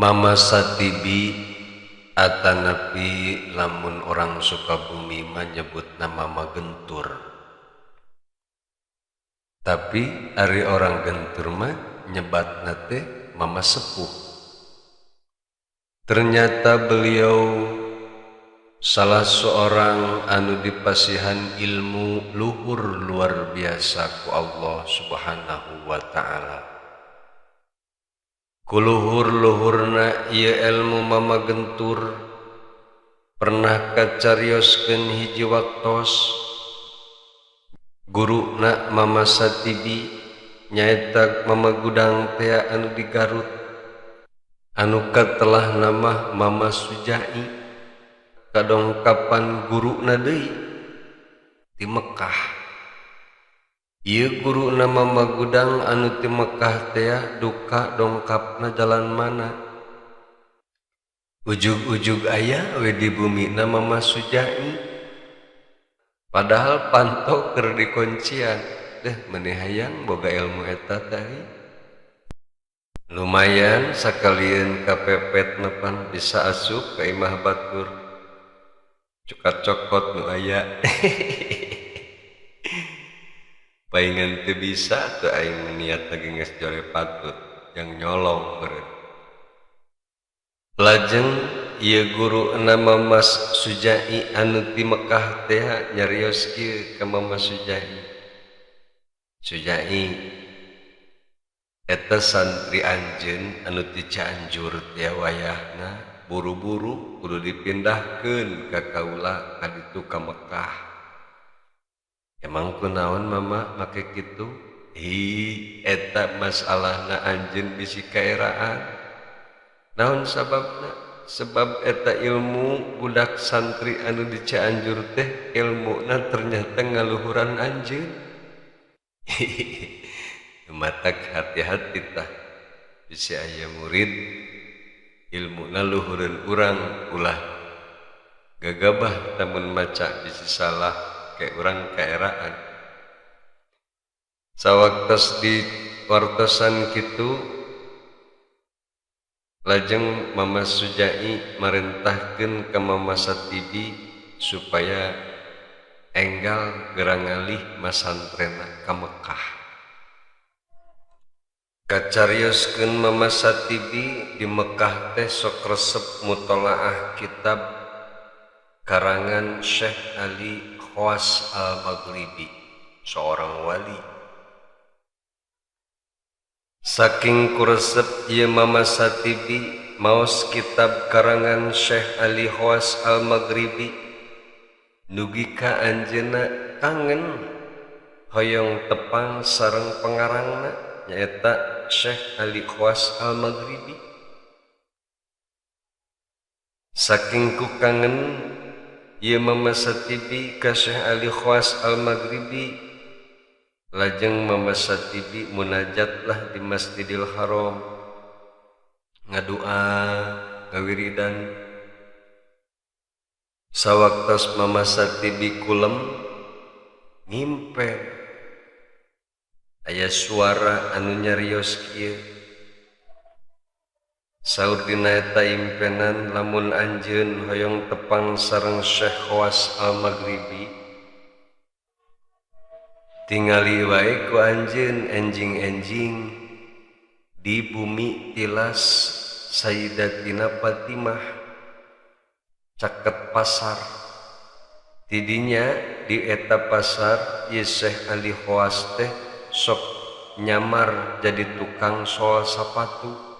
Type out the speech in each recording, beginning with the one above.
Mama Satibi atanapi lamun orang Sukabumi menyebut nama Gentur, tapi ari orang Gentur mah nyebatna teh Mama Sepuh. Ternyata beliau salah seorang anu dipasihan ilmu luhur luar biasa ku Allah Subhanahu wa Ta'ala. Kuluhur-luhurna ieu ilmu, Mama Gentur pernah kacarioskeun hiji waktos guruna Mama Satibi, nyaeta Mama Gudang tea anu di Garut, anu katelah nama Mama Sujai, kadongkapan guruna deui di Mekah. Ieu guru nama Mama Gudang anu ti Mekah tea duka dongkapna jalan mana, ujug-ujug aya we di bumi nama Mama Sujai, padahal panto keur dikuncian deh. Meni hayang boga ilmu eta tadi, lumayan sakalian kapepet nepan bisa asup ke imah batur, cukat cokot nu aya. Paingan teu bisa tuh, aing niat lagi geus jore patut yang nyolong beureum. Lajeng ieu guru nama Mas Sujai anu ti Mekah teh nyarios kieu ka Mama Sujai, "Sujai, eta santri anjeun anu ti Cianjur teh wayahna buru-buru kudu dipindahkeun ka kaula ka ditu ka Mekah." "Emang kunaon, Mama, make kitu?" "Hi, eta masalahna anjeun bisi kaeraan." "Naon sababna?" "Sebab eta ilmu budak santri anu di Cianjur teh ilmuna ternyata ngaluhuran anjeun." Matak hati-hati tah, bisi aya murid ilmuna luhureun urang, ulah gagabah lamun maca bisi salah, kayak urang kaeraan. Sawaktos di wartosan kitu, lajeng Mama Sujai marentahkeun ka Mama Satibi supaya enggal gerang ngalih masantrena ka Mekah. Kacarioskeun Mama Satibi di Mekah teh sok resep mutolaah kitab karangan Syekh Ali Khawas Al-Maghribi, seorang wali. Saking kuresep ieu Mama Satibi maos kitab karangan Syekh Ali Khawas Al-Maghribi, dugi ka anjeunna kangen hoyong tepang sareng pengarangna, nyaeta Syekh Ali Khawas Al-Maghribi. Saking ku kangen ieu Mama Satibi ka Syekh Ali Khawas Al-Maghribi, lajeng Mama Satibi munajatlah di Masjidil Haram, ngadua, ngawiridan. Sawaktos Mama Satibi kulem, ngimpen aya suara anu nyarios kieu. Saur dina eta impenan, "Lamun anjeun hoyong tepang sareng Syekh Khawas Al-Maghribi, tingali wae ku anjeun enjing-enjing di bumi tilas Sayyidatina Fatimah caket pasar. Tidinya di eta pasar ieu Syekh Ali Khawas teh sok nyamar jadi tukang sol sapatu."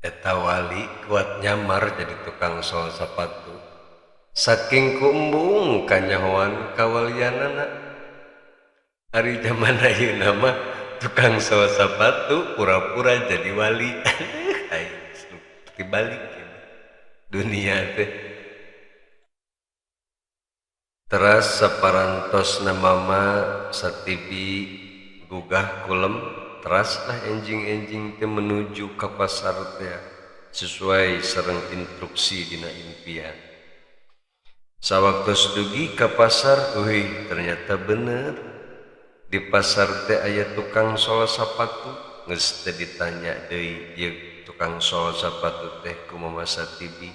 Eta wali kuat nyamar jadi tukang sol sapatu, saking ku embung kanyahoan kawalianana. Ari zaman ayeuna mah tukang sol sapatu pura-pura jadi wali. Dibalik ya dunia teh. Teras saparantos Mama Satibi gugah kulem, teras lah enjing-enjing teh menuju ke pasar teh sesuai sareng instruksi dina impian. Sawaktos dugi ke pasar, wih, ternyata bener di pasar teh aya tukang sol sapatu. Geus teh ditanya deui ieu. tukang sol sapatu teh ku Mama Satibi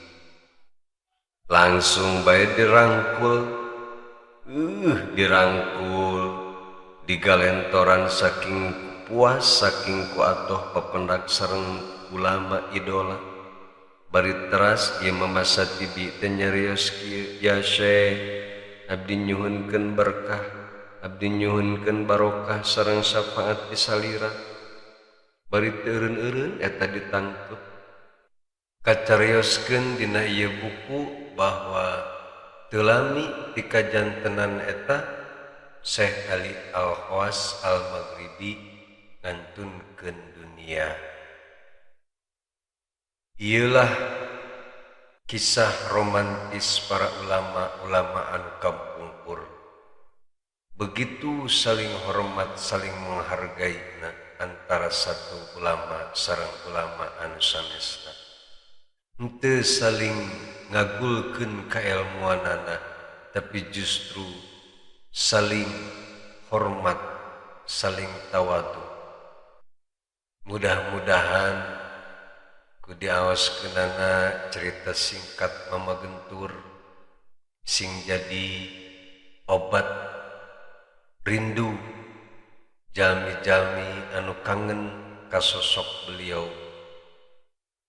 langsung bae dirangkul dirangkul digalentoran saking puas saking ku atoh papendak sareng ulama idola bari teras ieu Mama Satibi teh nyarios kieu ya Syekh abdi nyuhunkeun berkah abdi nyuhunkeun barokah sareng syafaat ti salira bari teu eureun-eureun eta ditangkep kacarioskeun dina ieu buku bahwa teu lami ti kajantenan eta Syekh Ali Al-Khawas Al-Maghribi ngantunkeun dunia. Ieulah kisah romantis para ulama-ulama anu kampungkur. Begitu saling hormat, saling menghargai antara satu ulama sareng ulama anu sanesna. Henteu saling ngagulkeun kailmuanana, tapi justru saling hormat, saling tawadu. Mudah-mudahan ku diawaskeunana cerita singkat Mama Gentur sing jadi obat rindu jalmi-jalmi anu kangen ka sosok beliau.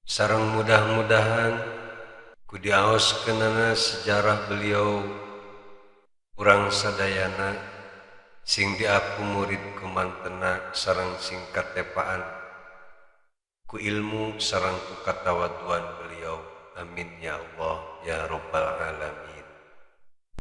Sareng mudah-mudahan ku diawaskeunana sejarah beliau urang sadayana sing diaku murid kumantena sareng sing katepaan ku ilmu sareng ku katawaduan beliau. Amin ya Allah ya Rabbal alamin.